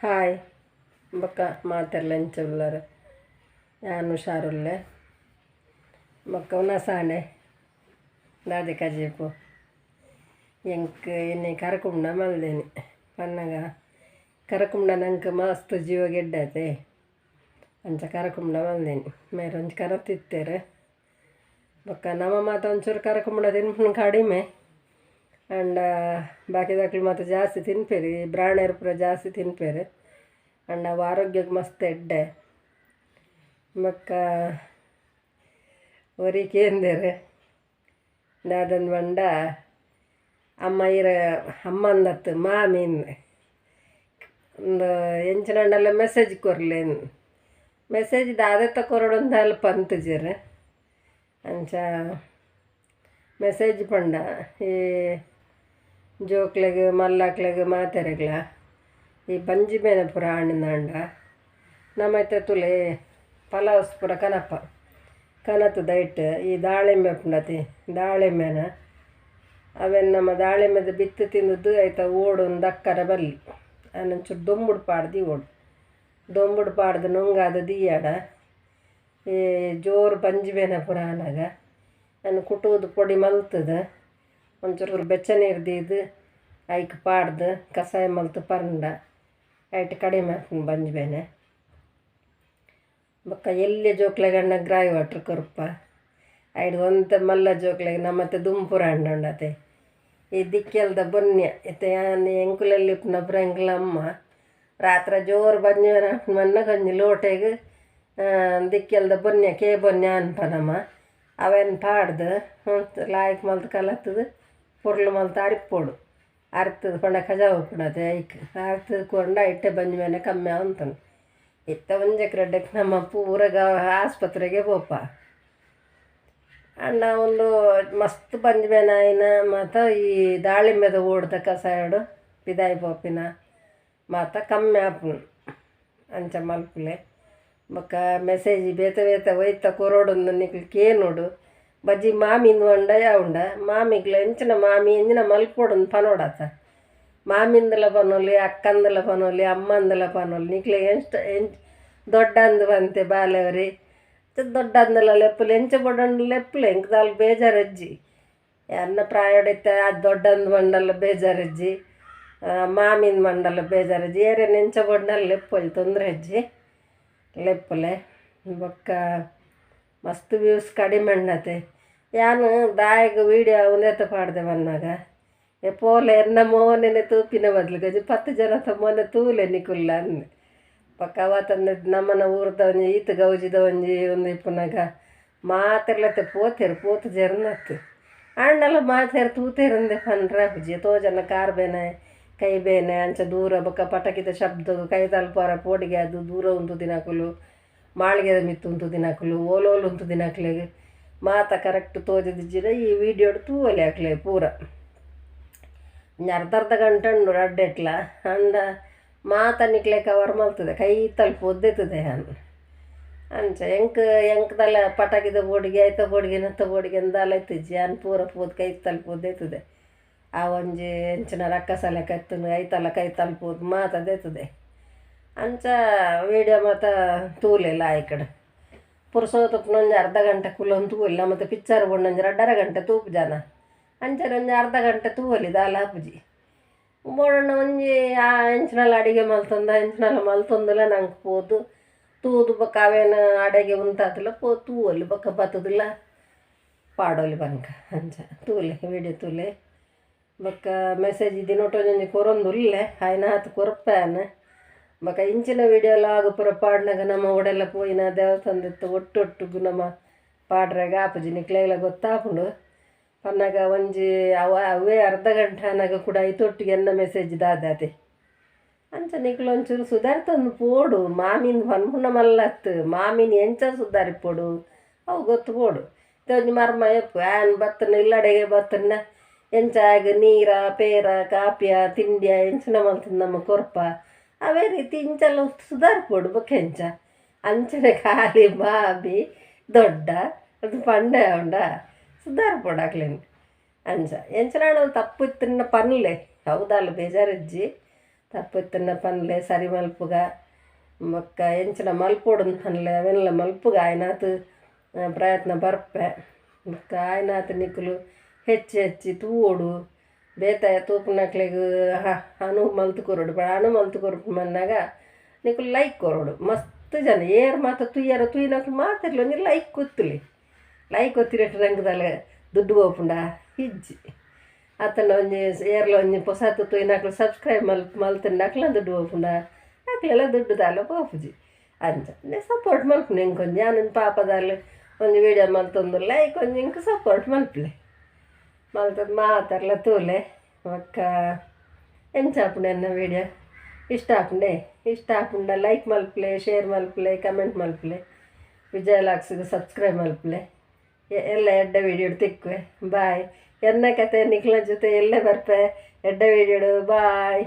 Hi ಬೊಕ್ಕ ಮಾತೆರ್ಲ ಎಂಚ ಉಲ್ಲರ್ ಯಾನ್ ಹುಷಾರುಲ್ಲೆ ಬೊಕ್ಕ ಉನಸಾಂಡೆ ದಾದೆ ಕಜಿಪು ಎಂಕ್ ಇನಿ ಕರಕುಂಡ ಮಲ್ದೇನಿ ಪನ್ನಗ ಕರಕುಂಡ ನಂಕ್ ಮಸ್ತ್ ಜೀವಗ್ ಎಡ್ಡೆ ಆತೆ ಅಂಚ ಕರಕುಂಡ ಮಲ್ದೇನಿ ಮೇರ್ ಒಂಜಿ ಕನತಿತ್ತೆರ್ ಬೊಕ್ಕ ನಮ ಮಾತ ಒಂಚೂರು ಕರಕುಂಬಣ ತಿನ್ಪುನ ಕಡಿಮೆ ಆಂಡ ಬಾಕಿದಕ್ಲು ಮಾತ ಜಾಸ್ತಿ ತಿನ್ಪೆರ್ ಈ ಬ್ರಾಣೆರ್ ಪೂರ ಜಾಸ್ತಿ ತಿನ್ಪೆರ್ ಆಂಡ ಅವು ಆರೋಗ್ಯಗ್ ಮಸ್ತ್ ಎಡ್ಡೆ ಬೊಕ್ಕ ಒರಿ ಕೇಂದೆರ್ ದಾದಂದ್ ಪಂಡ ಅಮ್ಮ ಈರ್ ಅಮ್ಮಂದತ್ತು ಮಾಮಿನ್ ಉಂದು ಎಂಚಿನಾಂಡಲ ಮೆಸೇಜ್ ಕೊರ್ಲೆ ಮೆಸೇಜ್ ದಾದೆತ ಕೊರೊಡುಂದು ಅಲ್ಪ ಪಂತುಜೆರ್ ಅಂಚ ಮೆಸೇಜ್ ಪಂಡ ಈ ಜೋಕ್ಲೆಗ್ ಮಲ್ಲಕ್ಲೆಗ್ ಮಾತೆರೆಗ್ಲ ಈ ಬಂಜಿ ಬೇನೆ ಪೂರ ಆಂಡಂದಾಂಡ ನಮ ಇತ್ತೆ ತೂಲೆ ಪಲಾವ್ಸ್ ಪೂರ ಕನಪ ಕನತ್ ದೈಟ್ ಈ ದಾಳಿಂಬೆ ಉಪ್ಪುಂಡತೆ ದಾಳಿಂಬೆನ ಅವೆನ್ ನಮ ದಾಳಿಂಬೆದ ಬಿತ್ತ್ ತಿಂದುದು ಐತ ಓಡುನ್ ದಕ್ಕರೆ ಬಲ್ಲಿ ಅವೆನ್ ಒಂಚೂರು ದೊಂಬುಡು ಪಾಡ್ದು ದೀವೊಡು ದೊಂಬುಡು ಪಾಡ್ದು ನುಂಗಾದ್ ದೀಯಡ ಈ ಜೋರು ಬಂಜಿ ಬೇನೆ ಪೂರ ಆನಗ ಅವೆನ್ ಕುಟುದು ಪೊಡಿ ಮಲ್ತುದು ಒಂಚೂರು ಬೆಚ್ಚ ನೀರು ದೀದ್ ಐಕ್ ಪಾಡ್ದು ಕಷಾಯ ಮಲ್ತ್ ಪರ್ಂಡ ಐಟ್ ಕಡಿಮೆ ಆಪುಂಡು ಬಂಜಿ ಬೇನೆ. ಬೊಕ್ಕ ಎಲ್ಯ ಜೋಕ್ಲೆಗ್ ಗ್ರಾಯ್ ವಾಟ್ರ್ ಕೊರ್ಪ ಐಡ್ ಒಂತೆ ಮಲ್ಲ ಜೋಕ್ಲೆಗ್ ನಮತ್ತೆ ದುಂಪುರ ಆಂಡಂಡತೆ ಈ ದಿಕ್ಕೆಲ್ದ ಬೊನ್ಯ ಇತ್ತೆ ಯಾನ್ ಎಂಕುಲೆಲ್ಲಿ ಇಪ್ಪುನ ಪೂರ ಎಂಕ್ಲ ಅಮ್ಮ ರಾತ್ರೆ ಜೋರು ಬಂಜಿ ಬೇನೆ ಆಪುಂಡು ಒಂಜಿ ಲೋಟೆಗ್ ದಿಕ್ಕೆಲ್ದ ಬೊನ್ಯ ಕೆ ಬೊನ್ಯ ಅನ್ಪ ನಮ ಅವೆನ್ ಪಾಡ್ದು ಲಾಯ್ಕ್ ಮಲ್ತ್ ಕಲತ್ತುದು ಪೊರ್ಲು ಮಲ್ತ್ ಅರಿಪೊಡು ಅರ್ತುದು ಪಂಡ ಕಜಾವು ಉಪ್ಪುಂಡತೆ ಐಕ್ ಅರ್ತುದು ಕೊರ್ಂಡ ಐಟೆ ಬಂಜಿ ಬೇನೆ ಕಮ್ಮಿ ಆವೊಂತುಂಡು. ಇತ್ತೆ ಒಂಜೆಕ್ ರಡ್ಡೆಕ್ ನಮ ಪೂರ ಆಸ್ಪತ್ರೆಗೆ ಪೋಪ ಆಂಡ ಉಂದು ಮಸ್ತ್ ಬಂಜಿ ಬೇನೆ ಆಯಿನ ಮಾತ ಈ ದಾಳಿಂಬೆದ ಓಡುದ ಕಷಾಯಡ್ ಪಿದಾಯಿ ಪೋಪಿನ ಮಾತ ಕಮ್ಮಿ ಆಪುಂಡು ಅಂಚ ಮಲ್ಪುಲೆ. ಬೊಕ್ಕ ಮೆಸೇಜ್ ಬೇತೆ ಬೇತೆ ಒಯ್ತ ಕೊರೊಡುಂದು ನಿಕ್ಲ್ ಕೇನೊಡು ಬಜಿ ಮಾಮಿಂದು ಪಂಡ ಯಾವುಂಡ ಮಾಮಿಗ್ಲ ಎಂಚಿನ ಮಾಮಿ ಎಂಚಿನ ಮಲ್ಪೊಡುಂದು ಪನೊಡತ ಮಾಮಿಂದಲ ಪನೊಲಿ ಅಕ್ಕಂದಲ ಪನೊಲಿ ಅಮ್ಮಂದಲ ಪನೊಲಿ ನಿಕ್ಲೆಗ್ ಎಂಚ ಎಂಚ ದೊಡ್ಡಂದು ಪಂತೆ ಬಾಲೆವರಿ ದೊಡ್ಡಂದಲ ಲೆಪ್ಪುಲೆ ಎಂಚ ಬೋಡಂಡ ಲೆಪ್ಪುಲೆ ಎಂಕ್ ದಾಲ ಬೇಜಾರಜ್ಜಿ ಎನ್ನ ಪ್ರಾಯೊಡು ಇತ್ತೆ ಅದು ದೊಡ್ಡಂದು ಪಂಡಲ ಬೇಜಾರಜ್ಜಿ ಮಾಮಿಂದು ಪಂಡಲ ಬೇಜಾರಜ್ಜಿ ಏರೆನ್ ಎಂಚ ಬೋಡಂಡಲ ಲೆಪ್ಪೊಲಿ ತೊಂದರೆ ಅಜ್ಜಿ ಲೆಪ್ಪುಲೆ. ಬೊಕ್ಕ ಮಸ್ತ್ ವ್ಯೂಸ್ ಕಡಿಮೆ ಉಂಡತೆ ಯಾನ್ ದಾಯೆಗ್ ವೀಡಿಯೋ ಉಂದೆತ ಪಾಡ್ದೆ ಪನ್ನಗ ಪೋಲೆ ಎನ್ನ ಮೋನೆನೆ ತೂಪಿನ ಬದ್ಲು ಒಂಜಿ 10 ಜನತ ಮೋನೆ ತೂಲೆ ನಿಕುಲ್ಲ ಅಂದ್. ಬೊಕ್ಕ ಅವತ್ತಂದು ನಮ್ಮನ ಊರ್ದ ಒಂಜಿ ಈತ್ ಗೌಜಿದ ಒಂಜಿ ಉಂದು ಇಪ್ಪುನಗ ಮಾತೆರ್ಲತೆ ಪೋತೆರ್ ಪೋತು ಜರ್ನತ್ತು ಆಂಡಲ ಮಾತೆರ್ ತೂತೆರಂದೆ ಪನ್ರೆ ಆಪುಜಿ ತೋಜನ ಕಾರ್ ಬೇನೆ ಕೈ ಬೇನೆ ಅಂಚ ದೂರ ಬೊಕ್ಕ ಪಟಕಿದ ಶಬ್ದ ಕೈ ತಲ್ಪರ ಪೋಡಿಗೆ ಅದು ದೂರ ಉಂತುದಿನಕುಲು ಮಾಳಿಗೆದ ಮಿತ್ತ್ ಉಂತುದಿನಕುಲು ಓಲೋಲು ಉಂತುದಿನಕ್ಲೆಗ್ ಮಾತ ಕರೆಕ್ಟ್ ತೋಜುದಿಜ್ಜಿಡ ಈ ವೀಡಿಯೋಡ್ ತೂವೊಲಿ ಅಕ್ಲೆಗ್ ಪೂರ ಒಂಜಿ ಅರ್ಧ ಅರ್ಧ ಗಂಟೆ ಉಂಡು ರಡ್ಡೆಟ್ಲ ಆಂಡ ಮಾತ ನಿಕ್ಲೆ ಕವರ್ ಮಲ್ತದೆ ಕೈ ತಲ್ಪ ಒದ್ದೆತದೆ ಯಾನ್ ಅಂಚ ಎಂಕ್ ಎಂಕ್ದಲ ಪಟಾಕಿದ ಬೋಡಿಗೆ ಐತ ಬೋಡಿಗೆ ನೆತ್ತ ಬೋಡಿಗೆ ದಾಲ ಇತ್ತಿಜ್ಜಿ ಯಾನ್ ಪೂರ ಪೋದು ಕೈ ತಲ್ಪ ಒದ್ದೆತದೆ ಆ ಒಂಜಿ ಎಂಚಿನ ರಕ್ಕಸ ಲೆಕ್ಕ ಇತ್ತುಂಡು ಐತಲ ಕೈ ತಲ್ಪೋದು ಮಾತ ದೆತ್ತದೆ ಅಂಚ ವೀಡಿಯೋ ಮಾತ ತೂಲೆ ಲಾಯ್ಕಡ್ ಪುರ್ಸೊತ್ತು ಉಪ್ಪುನ ಒಂಜಿ ಅರ್ಧ ಗಂಟೆ ಕುಲ್ಲೊಂದು ತೂವೊಲಿ ಮತ್ತು ಪಿಕ್ಚರ್ ಬೋಂಡ ಒಂಜಿ ರಡ್ಡರ ಗಂಟೆ ತೂಪು ಜನ ಅಂಚನೆ ಒಂಜಿ ಅರ್ಧ ಗಂಟೆ ತೂವೊಲಿ ದಾಲ ಆಪುಜಿ ಬೋಡಣ್ಣ ಒಂಜಿ ಆ ಎಂಚಿನಲ ಅಡಿಗೆ ಮಲ್ತೊಂದ ಎಂಚಿನಲ ಮಲ್ತೊಂದುಲ ನಂಗೆ ಪೋದು ತೂದು ಬೊಕ್ಕ ಅವೇನು ಅಡಿಗೆ ಉಂತಾತುಲ ಪೋ ತೂವೊಲಿ ಬೊಕ್ಕ ಬತ್ತುದುಲ ಪಾಡೊಲಿ ಪನ್ಕ ಅಂಚ ತೂಲೆ ವೀಡಿಯೋ ತೂಲೆ. ಬೊಕ್ಕ ಮೆಸೇಜ್ ದಿನೊಟ್ಟು ಒಂಜೊಂಜಿ ಕೊರೊಂದು ಉಲ್ಲೆ ಆಯ್ನಾತ್ ಕೊರ್ಪೆ ಯಾನ್. ಬೊಕ್ಕ ಇಂಚಿನ ವೀಡಿಯೋ ಲಾಗ್ ಪೂರ ಪಾಡ್ನಗ ನಮ ಓಡೆಲ್ಲ ಪೋಯಿನ ದೇವಸ್ಥಾನದಿತ್ತು ಒಟ್ಟು ಒಟ್ಟುಗು ನಮ ಪಾಡ್ರೆಗ್ ಆಪುಜಿ ನಿಕ್ಲೆಗ್ಲ ಗೊತ್ತಾಪುಂಡು ಪನ್ನಗ ಒಂಜಿ ಅವ ಅವೇ ಅರ್ಧ ಗಂಟೆ ಆನಗ ಕೂಡ ಐತೊಟ್ಟಿಗೆ ಎನ್ನ ಮೆಸೇಜ್ ದಾದಾತೆ ಅಂಚ ನಿಕ್ಲು ಒಂಚೂರು ಸುಧಾರಿತೊಂದು ಪೋಡು ಮಾಮಿನ್ ಪನ್ಪುನ ಮಲ್ಲತ್ತು ಮಾಮಿನ್ ಎಂಚ ಸುಧಾರಿಪೊಡು ಅವು ಗೊತ್ತು ಪೋಡು ಇತ್ತೆ ಒಂಜಿ ಮರ್ಮ ಎಪ್ಪು ಆನ್ ಬತ್ತನ ಇಲ್ಲಡೆಗೆ ಬತ್ತನ ಎಂಚ ಆಗ್ ನೀರ ಪೇರ ಕಾಪಿಯ ತಿಂಡಿಯ ಎಂಚಿನ ಮಲ್ತುಂದು ನಮ ಕೊರ್ಪ ಅವೇ ರೀತಿ ಇಂಚಲ ಸುಧಾರಿಪೊಡು ಬೊಕ್ಕ ಎಂಚ ಅಂಚನೆ ಖಾಲಿ ಬಾಬಿ ದೊಡ್ಡ ಅದು ಪಂಡೆ ಉಂಡ ಸುಧಾರಿಪೊಡು ಅಕ್ಲೆನ್ ಅಂಚ ಎಂಚಿನಾಂಡಲ ತಪ್ಪು ಇತ್ತಿನ ಪನ್ಲೆ ಅವು ದಾಲ ಬೇಜಾರಿಜ್ಜಿ ತಪ್ಪು ಇತ್ತುಂಡ ಪನ್ಲೆ ಸರಿ ಮಲ್ಪುಗ. ಬೊಕ್ಕ ಎಂಚಿನ ಮಲ್ಪೊಡುಂದು ಪನ್ಲೆ ಅವೆನ್ಲ ಮಲ್ಪುಗ ಆಯ್ನಾತ್ ಪ್ರಯತ್ನ ಬರ್ಪೆ. ಬೊಕ್ಕ ಆಯ್ನಾತ್ ನಿಕುಲು ಹೆಚ್ಚು ಹೆಚ್ಚು ತೂವೊಡು ಬೇತೆ ತೂಪುನಕ್ಲೆಗ್ ಅನುವು ಮಲ್ತ್ ಕೊರೊಡು ಅನುವು ಮಲ್ತ್ ಕೊರ್ಪುನು ಪನ್ನಗ ನಿಕುಲು ಲೈಕ್ ಕೊರೊಡು. ಮಸ್ತ್ ಜನ ಏರ್ ಮಾತ ತೂಯೆರ ತೂಯಿನಕುಲು ಮಾತೆರ್ಲ ಒಂಜಿ ಲೈಕ್ ಒತ್ತುಲೆ. ಲೈಕ್ ಒತ್ತಿನೆಟ್ ನಂಕ್ ದಾಲ ದುಡ್ಡು ಪೋಪುಂಡಾ? ಇಜ್ಜಿ. ಅತ್ತುಂಡ ಒಂಜಿ ಏರ್ಲ ಒಂಜಿ ಪೊಸತ್ ತೂಯಿನಕುಲು ಸಬ್ಸ್ಕ್ರೈಬ್ ಮಲ್ತ್ಂಡ ಅಕ್ಲೆನ ದುಡ್ಡು ಪೋಪುಂಡಾ? ಅಕ್ಲೆನ ದುಡ್ಡು ದಾಲ ಪೋಪುಜಿ. ಅಂಚ ಸಪೋರ್ಟ್ ಮಲ್ಪುನೆ ಎಂಕೊಂಜಿ ಯಾನೊಂಜಿ ಪಾಪದಾಲ್ ಒಂಜಿ ವೀಡಿಯೋ ಮಲ್ತೊಂದುಲ್ಲೆ ಐಕ್ ಒಂಜಿ ಎಂಕ್ ಸಪೋರ್ಟ್ ಮಲ್ಪುಲೆ. ಮಲ್ತುದು ಮಾತೆರ್ಲ ತೂಲೆ. ಬೊಕ್ಕ ಎಂಚ ಆಪುಂಡು ಎನ್ನ ವೀಡಿಯೋ ಇಷ್ಟ ಆಪುಂಡೆ? ಇಷ್ಟ ಆಪುಂಡ ಲೈಕ್ ಮಲ್ಪುಲೆ, ಶೇರ್ ಮಲ್ಪುಲೆ, ಕಮೆಂಟ್ ಮಲ್ಪುಲೆ, ವಿಜಯ ಲಾಕ್ಸ್ಗ್ ಸಬ್ಸ್ಕ್ರೈಬ್ ಮಲ್ಪುಲೆ. ಎಲ್ಲ ಎಡ್ಡೆ ವೀಡಿಯೋಡ್ ತಿಕ್ಕುವೆ. ಬಾಯ್. ಎನ್ನ ಕತೆ ನಿಕ್ಲೆನ ಜೊತೆ ಎಲ್ಲೆ ಬರ್ಪೆ ಎಡ್ಡೆ ವೀಡಿಯೋಡು. ಬಾಯ್.